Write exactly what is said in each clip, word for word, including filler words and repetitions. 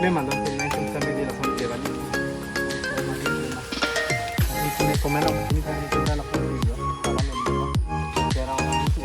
Memang dong, nangtum kami di langsung dia balik. Ini comment, ini kami kita langsung video. Kalau memang, cara orang itu,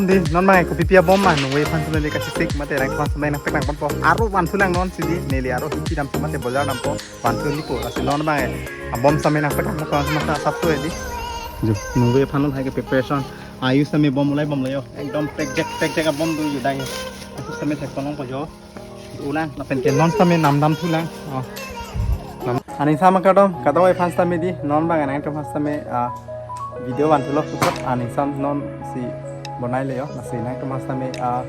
Di non bang kopi pi abom ma nungve aphan sitame kachesik mate nangtum aphan sitame nangpeklang ponpo. Aro vanthulang non si di neli aro hichi dampo mate bojar dampo vanthu nipo. Lasi non bang abom sitame nangpeklang ponpo masa asap tu di. Jo, nungve aphan lahai ke preparation. Ayu sitame bom ulai bomlo jo. Ekdom pekjek pekjek abom do jo dai. Ayu sitame thek ponlongpo jo. Ulang lapen ke non sitame namdamthulang. Oh. Nam-, aning sama kadom, kadom aphan sitame di, non bang nangtum aphan sitame, ah, video vanthulo puthot aning sam non si bonai le jo, lasi nangtum aphan sitame, ah,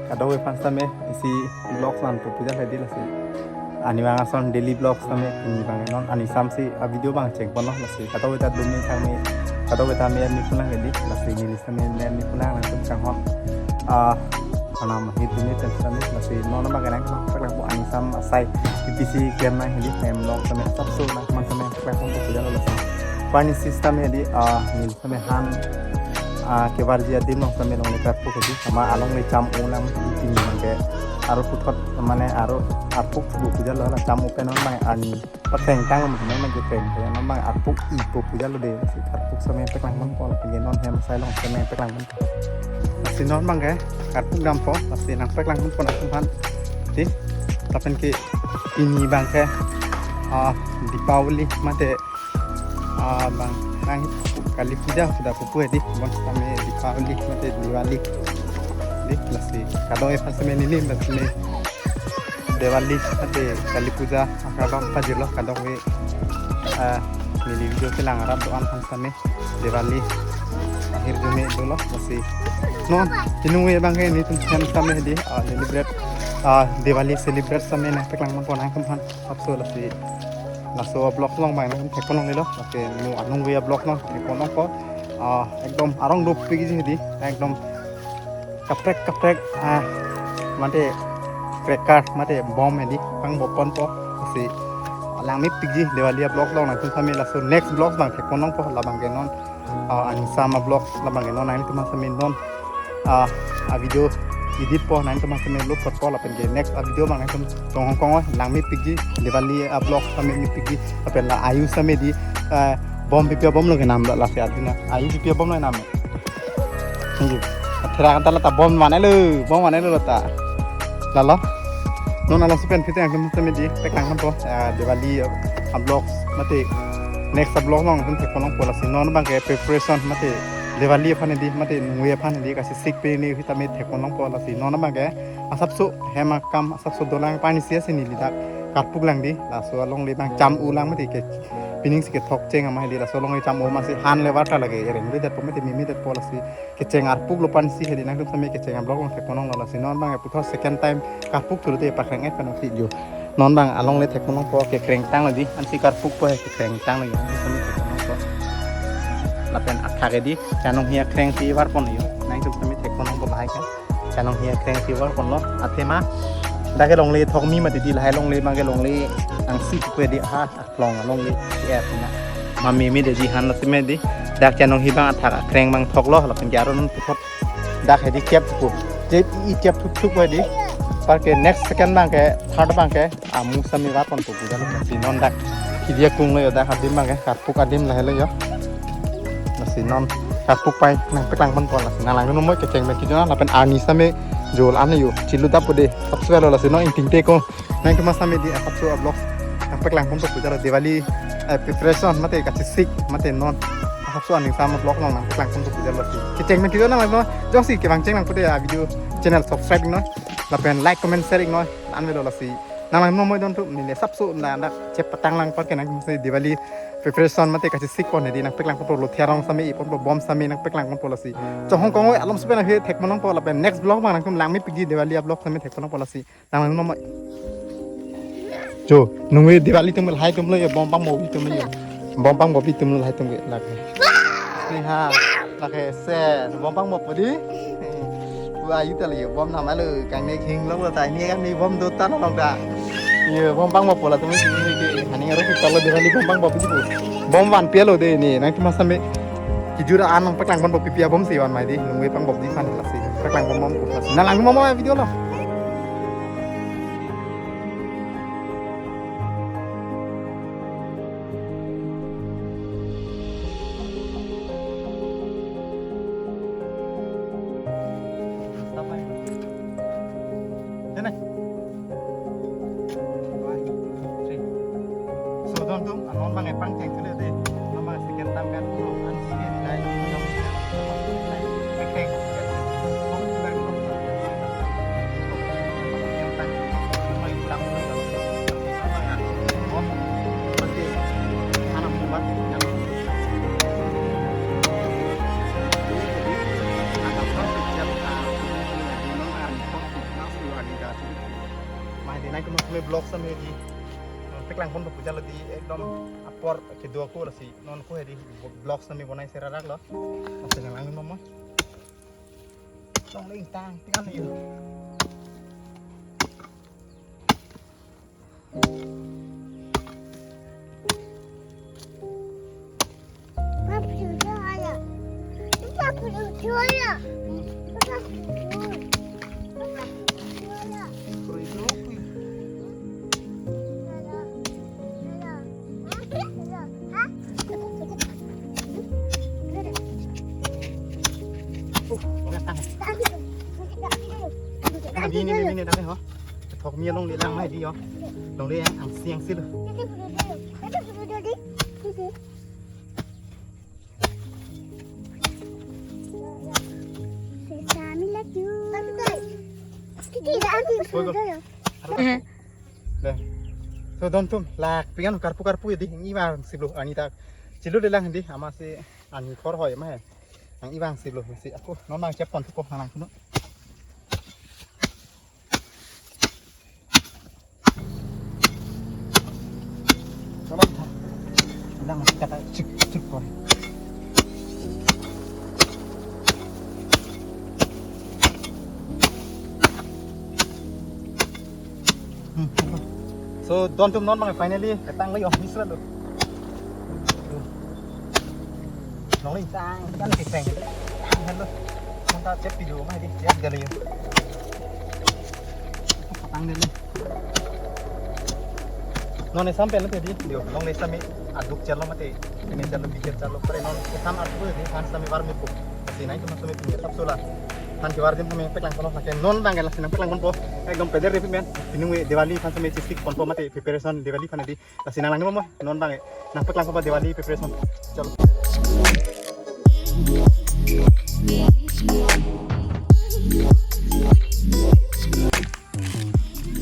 kadom aphan sitame isi vlog vanpo puja le di lasi. Ani bang ason daily vlog sitame pini bang non aning sam si, ah, video bang cheng ponlo lasi. Kadom ta dumi kami, kadom ta me ni pulang di, lasi ni sitame ne ni pulang nangtum kanghon. Ah, anam hit dumi pen sitame lasi non bang nangtum nangpeklangpo aning sam asai P P C camp nang hili hem long sitame asapso nangtum aphan sitame nangpeklangpo puja lo lasi. Pani system hili, ah, neli sitame han, ah, kevarji adim long sitame longle karpo hili. Ama alongle cham-o nang pini bang ke. Aro puthot mane aro arpuk bu puja lo la cham-o pen non bang ani pakreng tang mane mane kreng ya non bang arpuk ipo puja lo de si arpuk sitame peklang ponpo lapen ke non hem asai long sitame peklang ponpo. Lasi non bang ke arpuk dampo lasi nangpeklang ponpo nangtum aphan. Di lapen ke pini bang ke, ah, Deepavali mate, ah, bang nang Kali Puja sudah pupu di bon sitame Deepavali mate Diwali. Di lasi kadom aphan sitame neli bang sitame Diwali mate Kali Puja akadom pajirlo kadokave, ah, neli video kelang arap do-an aphan sitame Diwali ahirjume dolo lasi. Non, inung ve bang ke nelitum hem sitame di, ah, celebrate, ah, Diwali celebrate sitame nangpeklang ponpo nangtum aphan asapso lasi. Laso vlog long bang nangtum thek ponlonglelo. Lasi mo anung ve vlog long thek ponlongpo. Ah, ekdom arong dopik ji di, ekdom kaprek kaprek, ah, mate cracker mate bom hedi pangbo ponpo. Lasi langmepikji Diwali vlog long nangtum sitame laso next vlog bang thek ponlongpo labang ke non, ah, aning sam vlog labang ke non nangtum sitame non, ah, a video edit po nangtum sitame upload po lapen ke next a video bang nangtum chonghong kongoi langmepikji Diwali vlog sitame mepikji lapen la ayu sitame di, ah, bom pipi abom lo kenam la lasi adina ayu pipi abom lo nam. Thank you. Athera kanta lata bom mane lo, bom mane lo lata. Lalo. Non alam supen phite nangtum sitame di peklang ponpo, ah, Diwali, ah, vlog mate next vlog long nangtum thek ponlongpo lasi non bang ke preparation mate Diwali aphan di mate nungve aphan di kachesik pini sitame thek ponlongpo lasi non bang ke asapso hem akam asapso dolang pani sia sini lidak karpuk lang di laso alongle bang cham-o lang mate ke pining si kethok cheng ama hedi laso alongle cham-o masi han le vata lage ereng le det po mate mimi det po lasi kecheng arpuk lo pan si hedi nangtum sitame kecheng vlog long thek ponlonglo lasi non bang puthot second time karpuk thurute pakreng et pano si jo. Non bang alongle thek ponlongpo kekreng tanglo di ansi karpuk po he kekreng tanglo di ansi sitame thek ponlongpo. Lapen athak hedi chanong hi akreng si var ponlo jo. Nangtum sitame thek ponlongpo lahai ke. Chanong hi akreng si var ponlo. Athema dak ke longle thok mi mati di lahai longle bang ke longle angsi pu di ha. Long alongle ya pina. Mami mi de di han sitame di. Dak chanong hi bang athak akreng bang thoklo lapen ke aron puthot dak hedi kep thupo. Je i kep thuk thuk hedi. Par ke next second bang ke third bang ke amu sitame var ponpo puja lo si non dak. Kidi akung lo jo dak adim bang ke karpuk adim lahai lo jo. Lasi non karpuk pai nangpeklang ponpo lasi nanglang no moi kecheng pen kijo lapen arni sitame jol an jo chilu dap po de subscribe lo lasi non ingting te ko. Nangtum aphan sitame di asapso vlog nangpeklang ponpo puja lo Diwali, eh, preparation mate kachesik mate non asapso aning sam vlog long nangpeklang ponpo puja lo si. Kecheng pen kijo nanglang no jongsi kevang cheng lang pute a video channel subscribe iknon lapen like comment share iknon an velo lasi. Nanglang no moi don tu neli asapso na dak chepatang lang par ke nangtum si Diwali preparation mate kachesik pon hedi nangpeklang ponpo lo thiarong sitame i ponpo bom sitame nangpeklang ponpo lasi. Chonghong kongoi alom supen ahe thek ponlongpo lapen next vlog bang nangtum langmepikji Diwali vlog sitame thek ponlongpo lasi. Nanglang no mai. Jo, nungve Diwali atum lahai atum lo jo, bom pangbopi atum lo jo. Bom pangbopi atum lo lahai atum ke lake. Sneha, lake se, bom pangbopo di. Wah, yu ta le, bom nama lo, kang ne king lo ta, ne kang ne bom do ta lo ta. Ye, bom pang bom pola tumi sini ke, hani aro kita lo Diwali bom pang bom itu. Bom van pia lo de ne, nangtum masa me. Kijur an nangpaklang bom bom pipi bom si van mai di, nungwe pang bom di fan lasi. Paklang bom bom ko lasi. Nanglang bom bom video lo. Sini. One, two, three. So, don tum, anon bang epang ceng chule de. Anon bang second time kan, oh, an sini nilai. Oke. Mai di nai kuma kuma vlog sam hedi. Paklang pon puja lo di ekdom apor kedo aku lasi non ko hedi vlog sam bonai serarak lo. Oke, nanglang mama. Long ling tang, tinggal ni. Ini, ini, ini, ini, ho. Thok mi along le lang mai di ho. Long le ang siang sil. Deh. So don tum lak pingan karpu karpu ya di, ini bang siblo ani tak. Chilo le lang di, ama si ani khor hoi ma. Ang ibang siblo si aku non nang chep pon thupo nang kuno. Salam. Lang kata cik cik ko. Hmm. So don tum non bang finally ketang lagi office lo. Long ling tang kan kekeng. Hello. Manta cep video mai di, cep gale yo. Patang dele. Non e sampai lo di, dio. Long ling sami aduk chalo mate. Ini chalo bikin chalo. Pare non e sam aduk di, han sami war mipu. Si nai cuma sami punya tap sula. Han kiwar jin sami paklang kono lake non bang la sinang paklang konpo. Ekdom peder repi men. Pinung Diwali han sami chisik konpo mate preparation Diwali han di. Lasi nanglang mo non bang nangpaklang kono Diwali preparation. Chalo.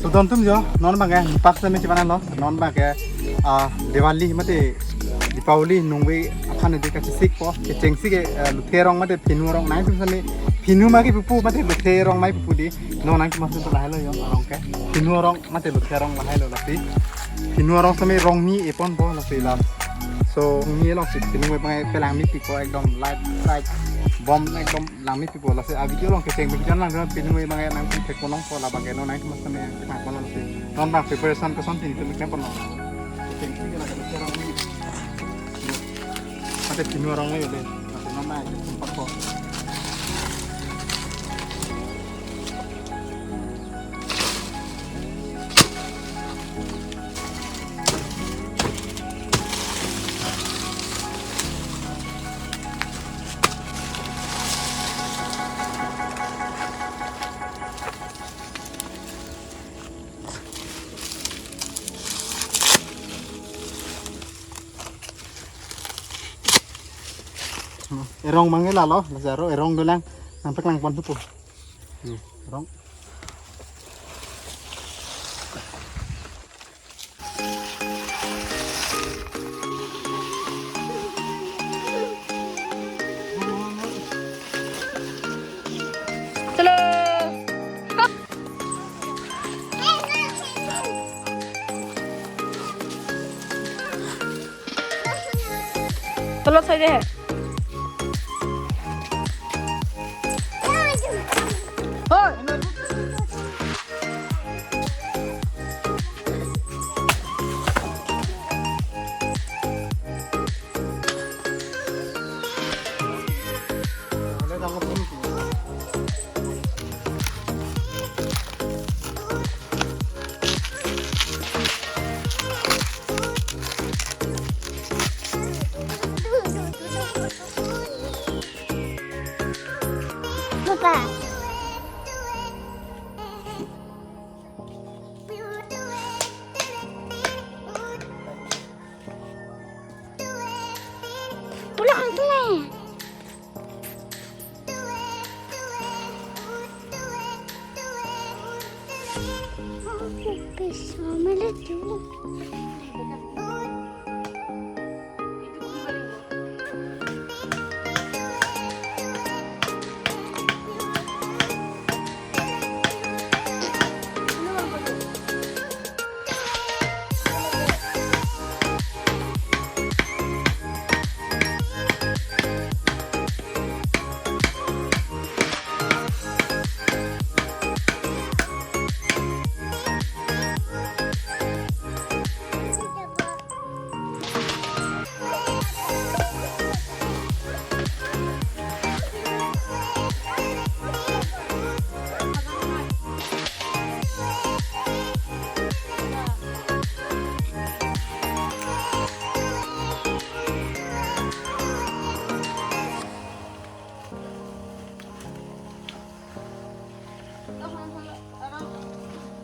So don tum jo non bang pak sami chiban lo non bang ah Diwali mate Deepavali nungve aphan di kachisik po kechengsi ke ah, luthe arong mate phinu arong nai tum sami phinu ma kipu mate luthe arong mai pu di non nang tum sami lahai lo jo arong ke phinu arong mate luthe arong lahai lo lasi. Phinu arong sami rong ni epon po lasi la. So ni lo si phinu bang pelang ni piko ekdom light light bom ekdom lang ni piko lasi a video long kecheng bijan lang phinu bang nang pun thek ponong po la bang no nang mas sami thek ponong si. Non bang preparation koson tin tin thek ponong. Kecheng si la kecheng arong ni. Mate phinu arong ni le. Mate non nai sumpak po. Erong mangge lalo, lazaro erong dolang, nangpaklang pon thupo. Hmm, erong. Chalo. Tolot sai de.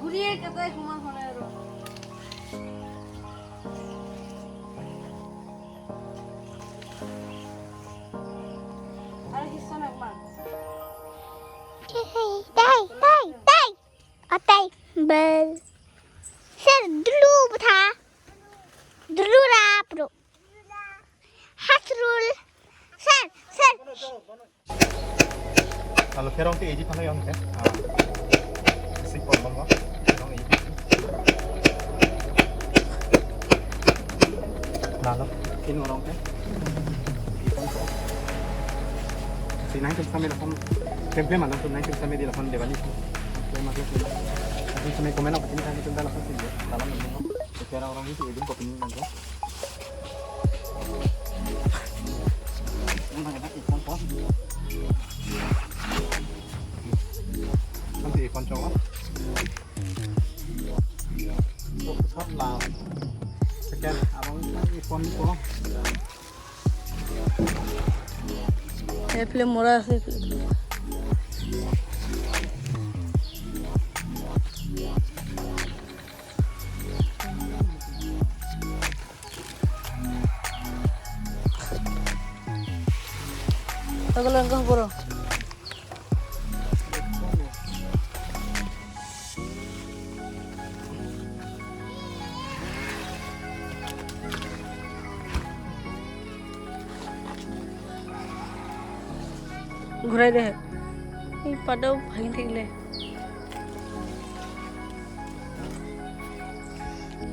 ঘুরিয়ে কোথায় ঘুমান হলে আরো। আর হিসন একবার। Tei, tei, tei. Otai, bel. Sir, dulu butha. Dulu rap, bro. Hasrul. Sir, sir. Alo, kerong ti eji pano yong ke. Ah. Isi pon bang ko. Kerong eji. Lalo, kini orang ke. Si nangtum sampai lapan. Tempe mana tu nangtum sampai di lapan Diwali. Tempe mana tu. Tapi sampai komen apa sini kami tunda lapan sini. Dalam ini. Sekarang orang itu edun kopi ini nanti. Nanti ikan cowok. Sekian abang ikan cowok. Efle mora ase. Tagal ang kahapuro. ঘূৰাই দে। এই পাতাও ভাঙি থাকিলে।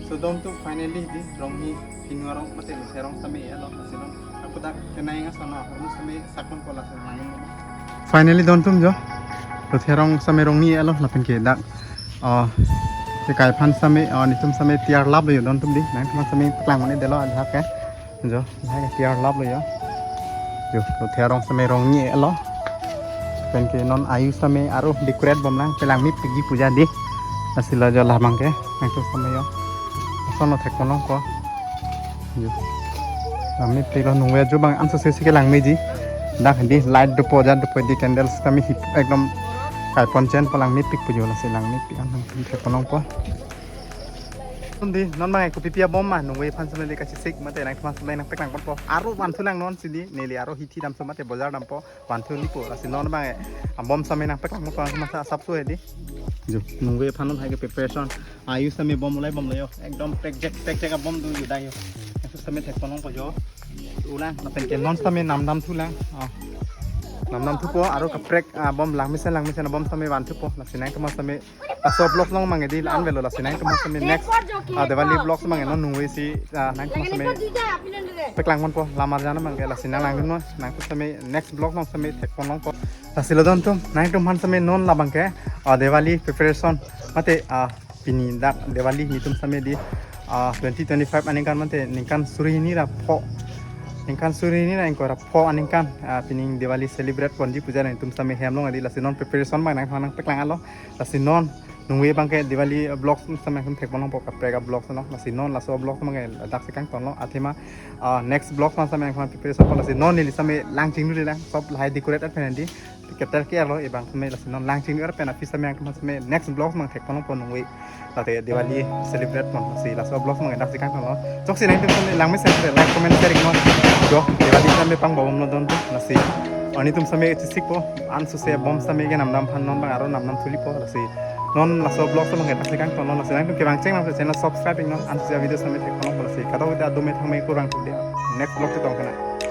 So, dom tu finally di rongni kinua rong mate Lothe rong same elo, asilon. Aku dak kenai ngas ano, aku same sakon kola same mangin. Finally, dom tum jo. Lothe rong same rongni elo, lapen ke dak. Oh, ke kai aphan same, oh, netum same tiar lap lo jo, dom tum di. Nangtum same paklang mane delo ajak ke. Jo, lahai ke tiar lap lo jo. Jo, Lothe rong same rongni elo. Pen ke non ayu same aro decorate bomlang, pelangmepikji puja di. Asila jo labang ke, nangtum same jo. Ason lo thek ponlong ko. Jo. Langmepik lo nungve jo bang anso sesi ke langmeji. Dak di light dopo ja dopo di candles kami hip ekdom kai pon chen palangmepik pu jo lasi langmepik an thek ponlong ko. Undi, non bang kopi pi abom ma, nungve aphan same di kachesik, mate nangtum same nangpeklang ponpo. Aro vanthulang non sidi, neli aro hithi damso mate bojar dampo, vanthuli po, lasi non bang, abom same nangpeklang ponpo, nangtum masa asap so hedi. Jo, nungve aphan non hai ke preparation, ayu same bom ulai bomlo jo, ekdom prekjek, prekjek abom do jo dai jo. Nangtum same thek ponlong po jo. Ulang, lapen ke non same namdam thulang, oh. Namdam thupo, aro kaprek, ah, bom langmesen, langmesen abom same vanthupo, lasi nangtum same laso vlog along mang di la-an avelo lasi nangtum same next, ah, Diwali vlog mang non nungve si, ah, nangtum same peklang ponpo lamar jana mang ke lasi nanglang dun non nangtum same next vlog along same thek ponlong po. Lasi lo dom tum nangtum aphan same non labang ke, ah, Diwali preparation mate, ah, pini dak Diwali netum same di, ah, twenty twenty-five aningkan mate ningkan suri hini ra pho, ningkan suri hini ra ingkoi ra pho aningkan, ah, pini Diwali celebrate ponji puja nangtum same hem along di lasi non preparation mang nangphan nangpeklang alo. Lasi non nungve abang ke Diwali vlog same nangtum thek ponlong po kaprek a vlog no. Lasi non laso vlog abang ke dak si kangton lo athema, ah, next vlog same nangtum preparation po lasi non neli same lang chingnu lang sob lahai decorate at pen di keter ke alo ebang same lasi non lang chingnu er pen aphi same nangtum same next vlog mang thek ponlong po nungve. Late Diwali celebrate pon lasi laso vlog mang dak si kangton lo. Choksi nangtum same langmesen like comment share non. Jo Diwali same pang bom lo dom tu lasi. Netum same chesik po, anso se bom same ke namdam aphan non bang aro namdam thuli po lasi. Non laso vlog so mangket asikang ton, non laso nangtum kevang cheng nang channel subscribe non, ansi video sami thek kono bola si. Kadokave ta dome thangme kurang tu dia. Next vlog chetong kena.